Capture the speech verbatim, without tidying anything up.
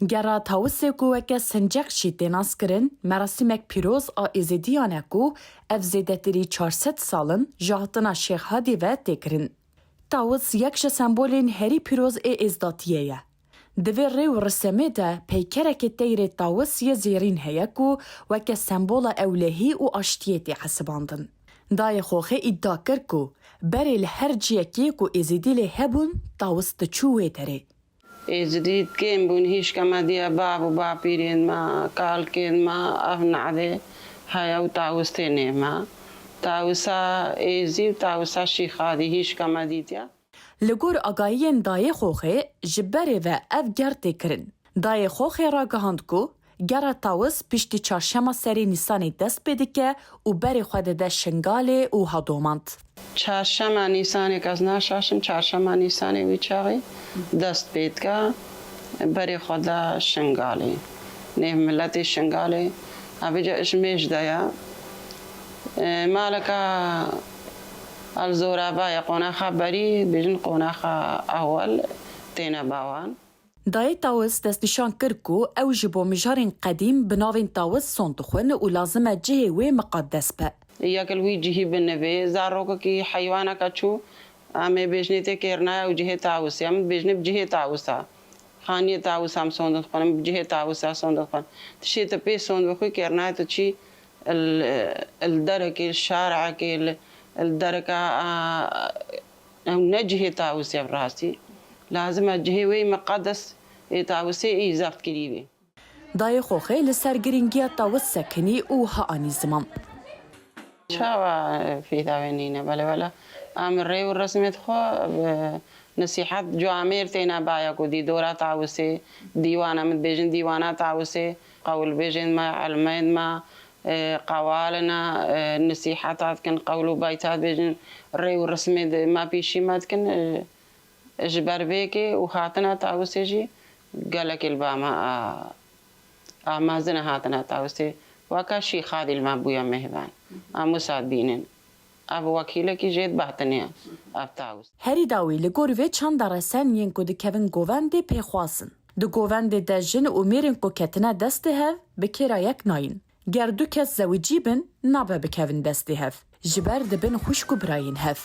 Gera Tawisê ku weke Sinceq jî tê naskirin, merasîmek pîroz a Êzidiyan e ku ev zêdetirî çar sed sal in ji hatina Şêx Hadî ve tê kirin. Tawis yek ji sembolên herî pîroz ê êzdatiyê ye. Di vê rê û risemê de peykerekê teyrê tawis yê zêrîn heye ku weke sembola ewlehî û aştiyê tê hesibandin. Dayê Xoxê îdia kir ku berê li her ciyekê ku Êzidî lê hebûn, tawis diçû wê derê. Êzidî kêm bûn, hîşka me diye, bab û bapîrên me, kalkên me, ev nadê heye û tawis tê nê me. Tawisa Êzî û tawisa Şîxadî hîşka me dîtiye. Li gor agahiyên Dayê Xoxê, ji berê ve ev ger tê kirin. Dayê Xoxê ragihand ku gera Tawis piştî çarşema serê Nîsanê dest pê dike û berê xwe dide Şingalê û ha domand. Çarşema Nîsanê, ez naşaşim, çarşema Nîsanê wî çaxê dest pê dike, berê xwe da Şingalê. Nêv miletê Şingalê, ev ji mêj de ye. E, maleka El Zoraba ye, qonaxa berî, bêjin qonaxa ewel têne bawan. Dayê Tawis destnîşan kir ku ew ji bo mijarên qedîm bi navên Tawis sond dixwin û lazim e cihê wê miqaddes be. Yek li wî cihî binivê, zarokekî heywaneke çû, em ê bêjinê tê kêrnaya û cihê Tawis ye, em dibêjinê bi cihê Tawis e. Xaniyê Tawis em sond dixwin, em bi cihê Tawis e sond dixwin. Tu şê tu pê sond bixwî, kêrnaya tu çî li, li derekê, li şarekê, li, li dereka, a, Ew ne cihê Tawis e bi rastî. Lazim e cihê wê miqedes ê Tawisê î zebt kirî bê. Dayê Xoxê li ser girîngiya Tawis sekinî û ha anî ziman. Çawa fêda wê nîne? Belê belê. Em rê û resmê xwe, e, nesîhet camêr têne baya ku dî dora Tawisê, dîwana min dibêjin dîwana Tawisê, qewlbêjên me, elmên me, e, qewalina, e, nesîheta dikin, qewl û bayta dibêjin, rê û rismê di me pîşî me dikin, e, ji ber vê yekê û hatina Tawisê jî gelekê li ba me, a, a mezin e hatina Tawisê. Weke Şîxadî li me bûye mêvan. Em wisa dibînin. Ev wekîlekî jê dibehtiniye, ev Tawis. Herî dawî li gor vê çanda resen yên ku dikevin govendê pêxwazin. Di govendê de jin û mêrên ku ketine destê hev bi kêra yek nayîn. Ger du kes zewicî bin, nabe bikevin destê hev. Ji ber dibin xwişk û birayên hev.